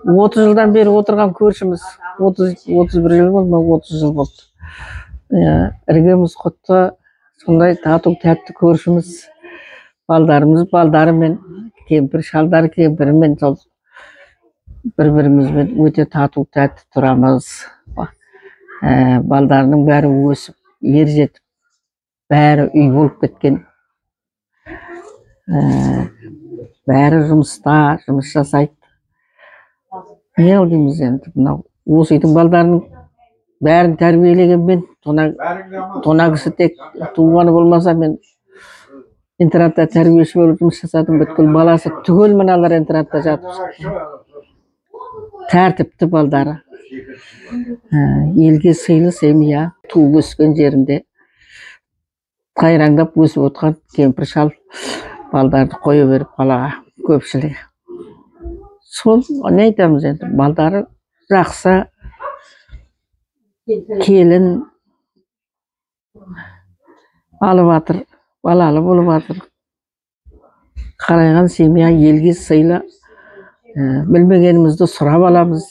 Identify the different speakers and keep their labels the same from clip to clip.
Speaker 1: 30 жылдан бері отырған көршіміз. 30-31 жыл болды ма, 30 жыл болды. Іргеміз құтты, сондай тату тәтті көршіміз. Балдарымыз балдарымен, кемпір шалдар кемпірімен, сол бір-бірімізбен өте тату тәтті тұрамыз. Балдарының бәрі өсіп, ер жетіп, бәрі үй болып кеткен. Бәрі жұмыста, жұмыс жасайды. Не қыл дейміз енді, мынау осы үйдің балдарының бәрін тәрбиелеген мен, тона кісі тек туғаны болмаса, мен интернатта тәрбиеші болып жұмыс жасадым. Бүткіл баласы түгел мыналар интернатта жатып шықты. Тәртіпті балдары. Елге сыйлы семья, туып өскен жерінде қайраңдап өсіп отқан кемпір шал балдарды қоя беріп қалаға көпшілігі. Сол не айтамыз енді, балдары жақсы, келін алып жатыр, балалы болып жатыр. Қарайған семья, елге сыйлы. Білмегенімізді сұрап аламыз,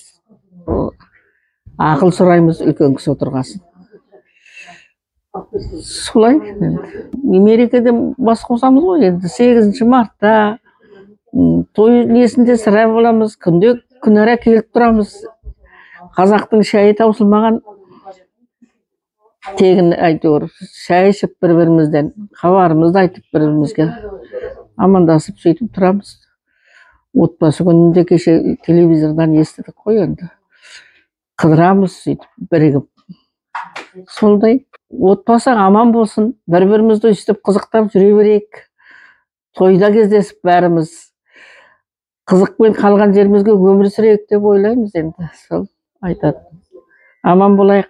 Speaker 1: ақыл сұраймыз үлкен кісі отырғасын. Солай енді. Мерекеде бас қосамыз ғой енді, 8 мартта той несінде сұрап аламыз, күнде күнара келіп тұрамыз. Қазақтың шайы таусылмаған, тегін әйтеуір шай ішіп бір-бірімізден хабарымызды айтып, бір-бірімізге амандасып сөйтіп тұрамыз. Отбасы күнінде кеше телевизордан естідік қой енді. Қыдырамыз сөйтіп бірігіп. Сондай отбасы аман болсын, бір-бірімізді өйстіп қызықтап жүре берейік. Тойда кездесіп бәріміз қызықпен қалған жерімізге өмір сүрейік деп ойлаймыз енді. Сол айтады. Аман болайық.